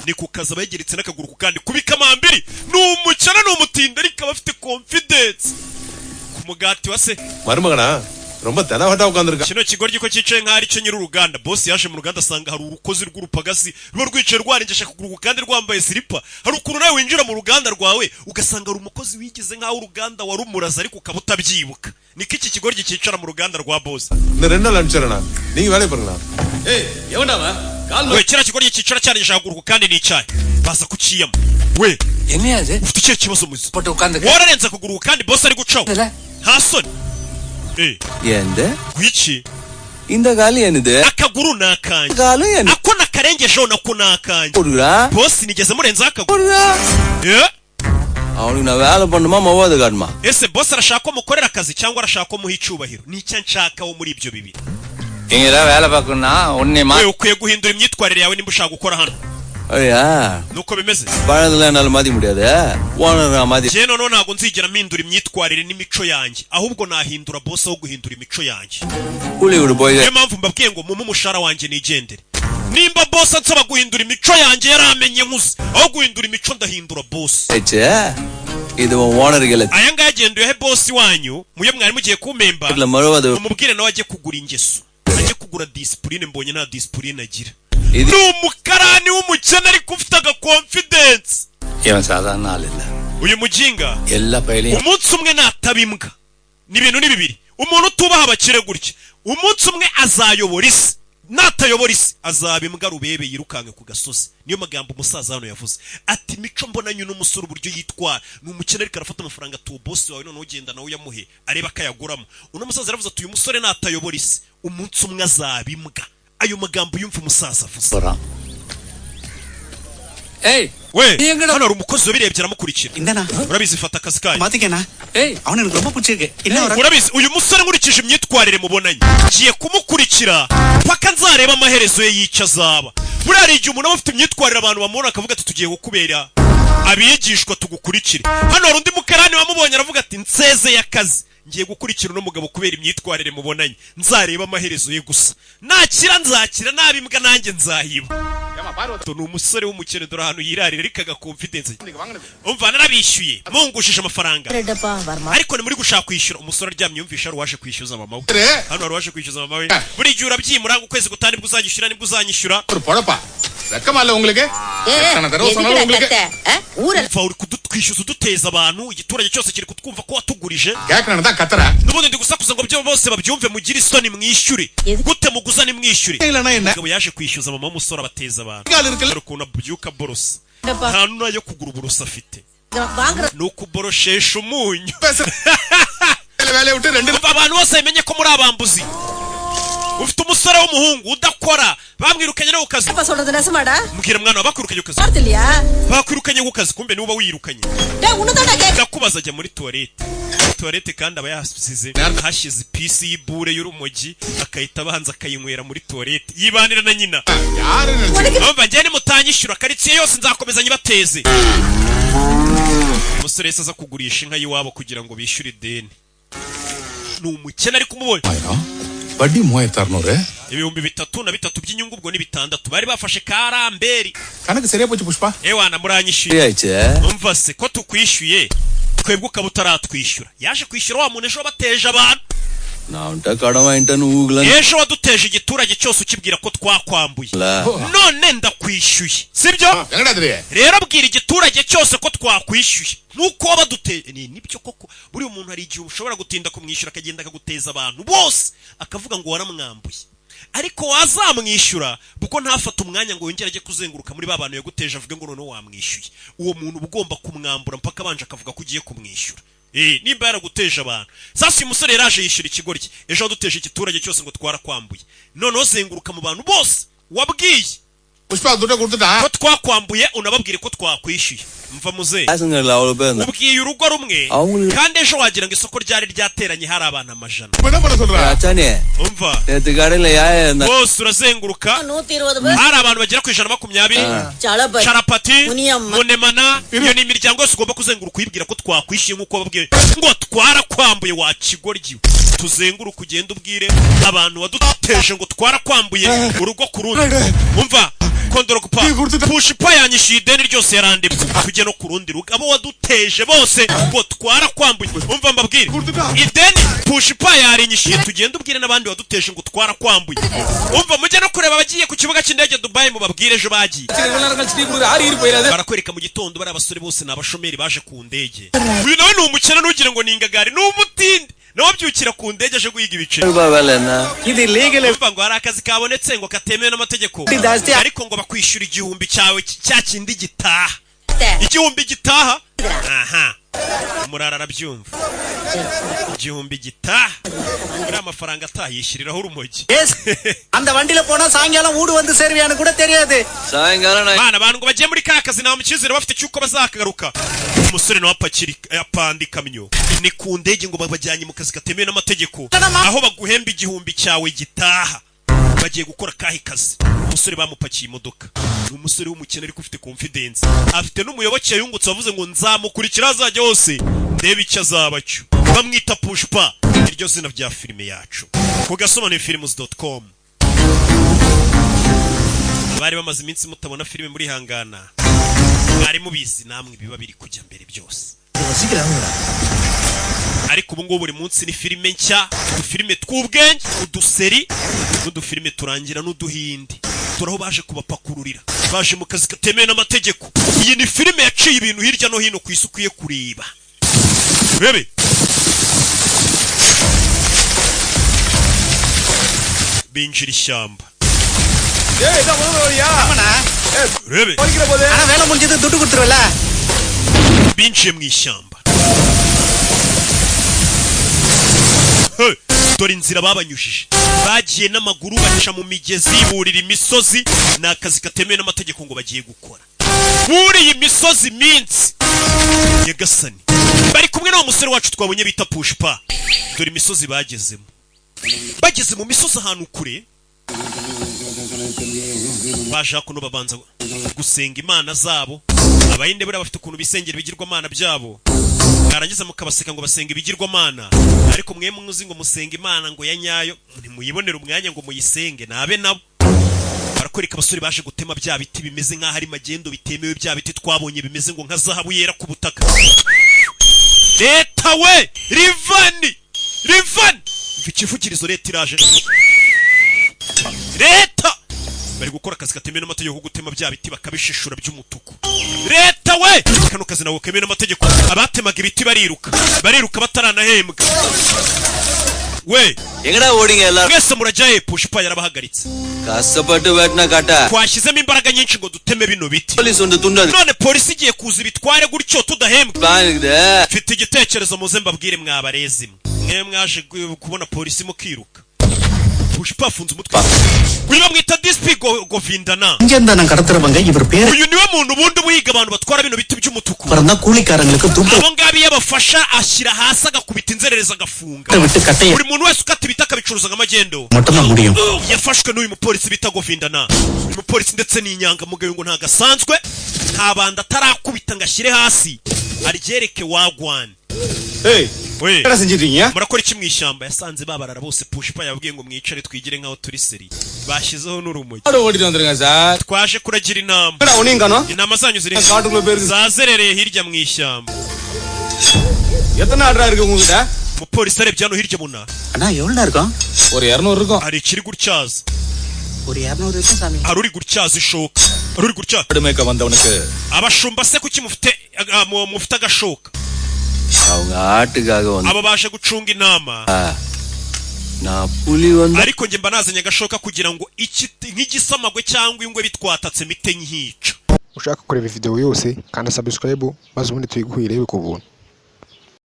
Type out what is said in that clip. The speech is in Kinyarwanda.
Ni ku kazi, aba yegeretse n'akaguru ku kandi kubika amambiri. Ni umukene, ni umutindi, ariko aba afite confidence ku mugati wa se. மருமகனா ரொம்ப தெனாவட்டா உட்கார்ந்திருக்கான். Kino kigoryi ko cyicaye nk'aho ari cyo nyir'uruganda. Boss yaje mu ruganda asanga hari urukozi rw'urupagasi ruba rwicaye rwarengeje akaguru ku kandi, rwambaye silipa. Hari ukuntu nawe winjira mu ruganda rwawe ugasanga hari umukozi wigize nk'aho uruganda warumuraza, ariko ukaba utabyibuka. Niko iki kigoryi cyicara mu ruganda rwa boss. இந்த ரெண்டு நாள் அனுப்பிச்சிடறேன், நீங்க வேலையை பாருங்களா. ஏய் எவன்டா அவன் call We, kiriya kigoryi cyicara cyarengeje akaguru ku kandi ni icyayi, baza kuciyamo we. என்னையா அது Ufite ikihe kibazo muzi? போட்டு உட்கார்ந்து Wararenze akaguru ku kandi, boss ari gucaho, nta soni, eh? எந்த Gwiki? இந்த காலு என்னது? Akaguru ni akanjye. காலு என்ன? Ako nakarengejeho nako ni akanjye. போடுறா. Boss nigeze murenzaho akaguru? போடுறா. Eh? அவனுக்கு நான் வேலை பண்ணுமா மொவாது காட்டுமா? Ese boss arashaka ko mukorera akazi cyangwa arashaka ko muha icyubahiro? Ni icyo nshaka wo muri ibyo bibiri. இங்க ஏதாவது வேலை பார்க்கணும்னா உன்னை மா We, ukwiye guhindura imyitwarire yawe nimba ushaka gukora hano. ஐயா. Nuko bimeze. பழத்துல என்னால மாத்தி முடியாது, ஓனர் நான் மாத்தி Njye noneho ntabwo nzigera mpindura imyitwarire n'imico yanjye, ahubwo nahindura boss aho guhindura imico yanjye. கூலி கொடு போய். Niyo mpamvu mbabwiye ngo mumpe umushahara wanjye nigendere. Nimba boss ansaba guhindura imico yanjye yaramenye nkuze, aho guhindura imico ndahindura boss. ஆயிடுச்சு. இது உன் ஓனருக்கு இல்ல. Aya ngaya agenda uyahe boss wanyu muyo mwari mugiye kumpemba. இல்ல மறுவாது. Umubwire nawe ajye kugura ingeso, ajye kugura disipurine, mbonye nta disipurine agira. ఇది Ni umukarani w'umukene ariko ufite aga confidence. இவன் சாதாரண ஆள் இல்ல. Uyu muginga எல்லா பயிலையும் umunsi umwe nataba imbwa ni ibintu ni bibiri. Umuntu utubaha abakire gutya umunsi umwe azayobora isi, natayobora isi azaba imbwa rubebe yirukanke ku gasozi. Niyo magambo umusaza hano yavuze ati mico mbonanye n'umusore uburyo yitwara, ni umukene ariko arafata amafaranga atuwo boss wawe, noneho ugenda nawe uyamuhe arebe akayaguramo. Uno musaza yaravuze ati uyu musore natayobora isi umunsi umwe azaba imbwa. Ayo magambo yumva umusaza avuze. போறான் ஏய். We, நீ எங்கடா? Hano hari umukozi wabirebye aramukurikira. இந்தாண்ணா. Urabizi, fata akazi kayo. மாத்திக்கண்ணா. ஏய். அவனை எனக்கு ரொம்ப பிடிச்சிருக்கு. என்ன ஒரு Urabizi, uyu musore nkurikije imyitwarire mubonanye ngiye kumukurikira paka nzareba amaherezo ye y'icyo azaba. Buriya hari igihe umuntu aba afite imyitwarire abantu bamubona akavuga ati tugiye kukubera abigishwa, tugukurikire. Hano hari undi mukarani wamubonye aravuga ati nsezeye akazi, ngiye gukurikira uno mugabo kubera imyitwarire mubonanye, nzareba amaherezo ye gusa. Nakira nzakira, naba imbwa nanjye nzahiba. Ni umusore w'umukene, dore ahantu yirarira, ariko aga confidence. Umva, narabishyuye, mungushije amafaranga, ariko ni muri gushaka kwishyura. Umusore aryamye yumvisha hari uwaje kwishyuza mama we. Hano hari uwaje kwishyuza mama we. Buri gihe urabyimura ngo ukwezi gutaha nibwo uzanyishyura, nibwo uzanyishyura. ஒரு பொழப்பா வெக்கமா இல்ல உங்களுக்கு? எத்தனை தடவை சொன்னாலும் உங்களுக்கு ஊரெல்லாம் Umva, uri kudutwishyuza uduteza abantu, igiturage cyose kiri kutwumva ko watugurije. கேட்கணும் தான் கத்துற. N'ubundi ndi gusakuza ngo byo bose babyumve, mugire isoni mwishyure. Gute muguza nimwishyure? இல்லைன்னா என்ன? Umugabo yaje kwishyuza mama w'umusore abateza abantu. கால் இருக்குல்ல? Dore ukuntu abyuka borosa, nta n'ayo kugura uburoso afite, வாங்குற ni ukuboroshesha umunyu. வேலையை விட்டு ரெண்டு Umva, abantu bose bamenye ko muri abambuzi. Ufite umusore w'umuhungu udakora, bamwirukanye no ku kazi. அப்பா சொல்றது நெசமாடா? Mbwira mwana wa, bakwirukanye ku kazi? பார்த்து இல்லையா? Bakwirukanye ku kazi, kumbe niba wirukanye. டேய் உன்னதான்டா கேக்க Ndakubaza. Ajya muri toilette, toilette kandi aba yasize hashyize ipisi y'ibure y'urumogi, akahita abanza akayinywera muri toilette, yibanira na nyina. யாரு நினைச்சு Umva, njye nimutanyishyura karitsiye yose nzakomeza nyibateze. Umusore yahise aza kugurisha inka y'iwabo kugira ngo bishyure ideni. Ni umukene ariko umubonye. வட்டி மூவாயிரத்து அறுநூறு. 3003 by'inyungu, ubwo ni bitandatu bari bafashe karamberi. கணக்கு சரியா போச்சு Pushpa. Ewana, muranyishyuye. ஆயிடுச்சு. Umva se, ko tukwishyuye twebwe ukaba utaratwishyura? Yaje kwishyura wa muntu ejo wabateje abantu. நான் அவன்கிட்ட கடன் வாங்கிட்டேன்னு ஊகல. Ejo waduteje igiturage cyose ukibwira ko twakwambuye, none ndakwishyuye, sibyo? எங்கடா தெரியும்? Rero bwira igiturage cyose ko twakwishyuye nk'uko wabaduteye. Ni nibyo koko, buriya umuntu hari igihe ushobora gutinda kumwishyura akagenda akaguteza abantu bose akavuga ngo waramwambuye, ariko wazamwishyura kuko ntafate umwanya ngo yongere ajye kuzenguruka muri ba bantu yaguteje avuge ngo noneho wamwishyuye. Uwo muntu uba ugomba kumwambura mpaka abanje akavuga ko ugiye kumwishyura. Eh, nimba yaraguteje abantu. Sasa uyu musore yaraje yishyura ikigoryi ejo waduteje igiturage cyose ngo twarakwambuye, noneho zenguruka mu bantu bose wabwiye Pushpa துட்ட கொடுத்துட்டான். Ko twakwambuye, unababwire ko twakwishyuye. Mva muzehe. பேசஞ்சர்ல அவ்வளவு பேர் இருந்தாங்க. Ubwiye urugo rumwe அவங்களுக்கு kandi ejo wagira ngo isoko ryari ryateranye hari abantu amajana. இப்ப என்ன பண்ண சொல்ற? அச்சானே. Umva. நேத்து கடையில யாயா இருந்தா? Bose urazenguruka நூத்தி இருபது பேர். hari abantu bagera ku 120. Chalapathi. Carapati. Muniyamma. Munemana, iyo ni imiryango yose ugomba kuzenguruka uyibwira ko twakwishyuye nk'uko babwiye ngo twarakwambuye wa kigoryi. Tuzenguruke ugende ubwire abantu waduteje ngo twarakwambuye, urugo ku rundi. Umva, Kondorokupa, Pushpa yanyishyuye ideni ryose yarandimwe. Tujye no ku rundi rugo, abo waduteje bose ngo twarakwambuye. Umva mbabwire, ideni Pushpa yarinyishyuye. Tugende ubwire n'abandi waduteje ngo twarakwambuye. Umva, mujye no kureba abagiye ku kibuga cy'indege Dubai, mubabwire ejo bagiye. இவ்வளவு நேரம் கழிச்சு டீ குடுக்குற ஆறி போயிடாது. Barakwereka mu gitondo, bari abasore bose ni abashomeri baje ku ndege. Uyu nawe ni umukene, ntugire ngo ni ingagari, ni umutindi nawe abyukira ku ndege aje guhiga ibiceri. ரூபாய் வேலை என்ன? இது legal. Urumva ngo hari akazi kabonetse ngo katemewe n'amategeko, ariko ngo bakwishyura 1000 cyawe cya kindi gitaha, 1000 gitaha. Aha umurara arabyumva, 1000 gitaha, uriya amafaranga atayishyiriraho urumogi. அந்த வண்டியில போனா சாயங்காலம் வீடு வந்து சேருவியான்னு கூட தெரியாது. சாயங்காலம் நான் Bana, abantu ngo bagiye muri ka kazi nta mu cyizere bafite cy'uko bazakagaruka. Umusore nawe apakira, apanda ikamyo, ni ku ndege, ngo babajyanye mu kazi katemewe n'amategeko aho baguhemba 1000 cyawe gitaha. Bagiye gukora kahe kazi? Umusore bamupakiye imodoka. Ni umusore w'umukene ariko ufite confidence, afite n'umuyoboke yungutse wavuze ngo nzamukurikira azajya hose ndebe icyo azaba cyo. Bamwita Pushpa, iryo zina rya filime yacu ku gasobanuyefilms.com. Bari bamaze iminsi mutabona filime muri hangana, mwari mubizi namwe biba biri kujya mbere byose, ariko ubu ngubu buri munsi ni filime nshya, udufilime tw'ubwenge, uduseri n'udufilime turangira n'uduhinde. Turaho baje kubapakururira, baje mu kazi katemewe n'amategeko. Iyi ni filime yaciye ibintu hirya no hino ku isi, ukwiye kureba rebe. Binjira ishyamba. ஏய், இதான் முதல் வழியா? Rebe. பறிக்கிற போது. ஆனா வேலை முடிஞ்சது துட்டு கொடுத்துருவல? Binjiye mu ishyamba. Hey, dore inzira babanyujije. Bagiye n'amaguru, baca mu migezi, burira imisozi. Ni akazi katemewe n'amategeko ngo bagiye gukora, buriye imisozi iminsi. Nyagasani, bari kumwe n'uwo musore wacu twabonye bita Pushpa. Dore imisozi bagezemo. Bageze mu misozi ahantu kure, baje hakuno babanza gusenga imana zabo. Abayinde buriya bafite ukuntu bisengera ibigirwamana byabo, mwarangiza mukabaseka ngo basenga ibigirwamana, ariko mwe muzi ngo musenga imana ngo ya nyayo ntimuyibonere umwanya ngo muyisenge nabe nabo. Barakwereka abasore baje gutema bya biti bimeze nk'aho ari magendo bitemewe, bya biti twabonye bimeze ngo nka zahabu yera ku butaka. Leta we, rivani rivani, umva ikivugirizo, leta iraje, leta. Bari gukora akazi katemewe n'amategeko ko gutema bya biti bakabishishura by'umutuku. Leta we, kano kazi ntabwo kemewe n'amategeko. Abatemaga ibiti bariruka, bariruka bataranahembwa we. எங்கடா ஓடிங்க எல்லாரும்? Mwese murajya he? Pushpa yarabahagaritse. கஷ்டப்பட்டு வெட்டின காட்ட. Twashyizemo imbaraga nyinshi ngo duteme bino biti. Police வந்து துண்டது. None polisi igiye kuza ibitware gutyo tudahembwa. Plan இருக்குது. Mfite igitekerezo, muze mbabwire. Mwabarezi mwe, mwe mwaje kubona polisi mukiruka. Pushpa afunze umutwe. Uyu bamwita DSP Govindana. இங்க இருந்தா நான் கடத்துறவங்க இவர் பேரு Uyu niwe muntu ubundi wiga abantu batwara bino biti by'umutuku. அப்புறம் தான் கூலிக்காரங்களுக்கு துட்டு Abo ngabo iyo abafasha ashyira hasi, agakubita inzererezi, agafunga. விட்டு கட்டைய Buri muntu wese ukata ibiti akabicuruza nk'amagendo மட்டும்தான் முடியும். yafashwe n'uyu mupolisi bita Govindana. Uyu mupolisi ndetse ni inyangamugayo, ngo ntabwo asanzwe, nta banda atarakubita ngo ashyire hasi aryereke wagwan. ஏய், We, என்ன செஞ்சிட்டு இருக்கீங்க? murakora iki mu ishyamba? Yasanze babarara bose. Pushpa yabwiye ngo mwicare twigire nk'aho turi seri, bashyizeho n'urumogi. ஆடு ஓட்டிட்டு வந்துருங்க sir. Twaje kuragira intama. என்னடா ஒன்னையும் காணோம்? Intama zanyu ziri காட்டுக்குள்ள போயிருக்கு. zazerereye hirya mu ishyamba. எத்தனை ஆடுடா இருக்கு உங்ககிட்ட? Umupolisi arebye hano hirya abona அண்ணா, எவ்வளோ இருக்கும்? ஒரு 200 இருக்கும். Hari ikiri gutyaza. ஒரு 200 இருக்கும் சாமி. Hari uri gutyaza ishoka, hari uri gutyaza. ஆடு மேய்க்க வந்தவனுக்கு Abashumba se kuki mufite mufite agashoka? அவங்க ஆட்டுக்காக வந்து Aba baje gucunga intama, நான் புலி வந்து ariko njye mba nazanye agashoka kugira ngo iki nk'igisamagwe cyangwa ingwe bitwatatse mite nkica. Ushaka kureba video yose, kanda subscribe maze ubundi tuyiguhe, irebe ku buntu.